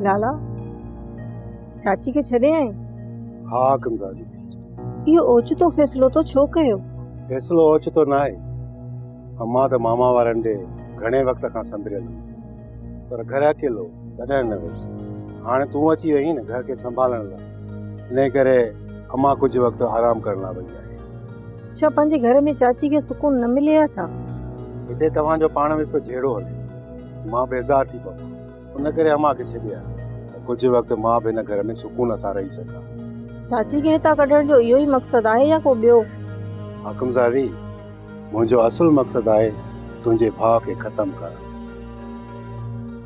لالا، چاچي کي ڇڏي آئين؟ ها حاڪم زادي. اهو اوچتو فيصلو تو ڇو ڪيو؟ فيصلو اوچتو ناهي. امان ته ماما وارن ڏي گهڻي وقت کان سنڀريل هئي. پر گهر اڪيلو تڏهن نه وئي. هاڻي تون اچي وئين نه گهر کي سنڀالڻ لاء. انهي ڪري امان ڪجهه وقت آرام ڪرڻ لاء وئي آهي. ڇا پنهنجي گهر ۾ چاچي کي سڪون نه ملي ها ڇا؟ هتي توهان جو پاڻ ۾ پيو جهيڙو هلي. مان بيزار ٿي پوان. ان ڪري امان کي ڇڏي آيس ته ڪجهه وقت مان به هن گهر ۾ سڪون سان رهي سگهان. چاچي کي هتان ڪڍڻ جو اهو ئي مقصد آهي يا ڪو ٻيو؟ حاڪم زادي، منهنجو اصل مقصد آهي تنهنجي ڀاء کي ختم ڪرڻ.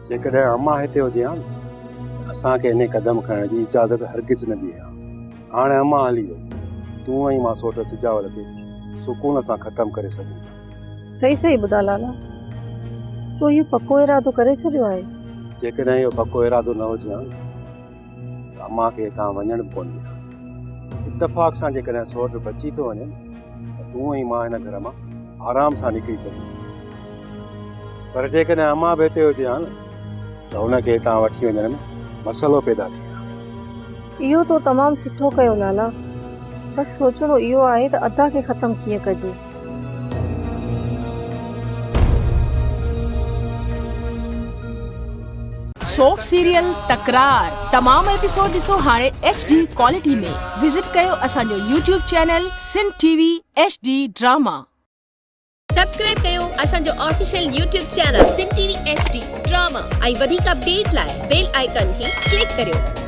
جيڪڏهن امان هتي هجي ها نه ته اسان کي انهي قدم کڻڻ جي اجازت هرگز نه ڏئي ها. هاڻي امان هلي وئي، تون ۽ مان سوٽ سجاول کي سڪون سان ختم ڪري سگهون ٿا. صحيح صحيح ٻڌاء لالا، تو اهو پڪو ارادو ڪري ڇڏيو آهي؟ جيڪڏهن اهو پڪو ارادو نه هجي ها ته امان کي هتان وڃڻ به ڪونه ڏيان ها. اتفاق سان جيڪڏهن سوٽ بچي ٿو وڃي ته تون ۽ مان هن گهر مان آرام سان نڪري سگهون ٿا. پر جيڪڏهن امان به هتي هجي ها نه ته هن کي هتان وٺي وڃڻ ۾ مسئلو پيدا ٿئي ها. اهو تو تمام سٺو ڪيو لالا. بس سوچڻو اهو آهي ته ادا کي ختم ڪيئن ڪجي. سوپ سيريل تڪرار تمام ايپيسوڊ ڏسو هاڻي ايڇ ڊي ڪوالٽي ۾ وزٽ ڪيو اسان جو YouTube channel Sindh T V H D drama. Subscribe ڪيو اسان جو official YouTube channel Sindh T V H D drama ۽ وڌيڪ اپڊيٽ لاء بيل آئيڪان کي ڪلڪ ڪريو.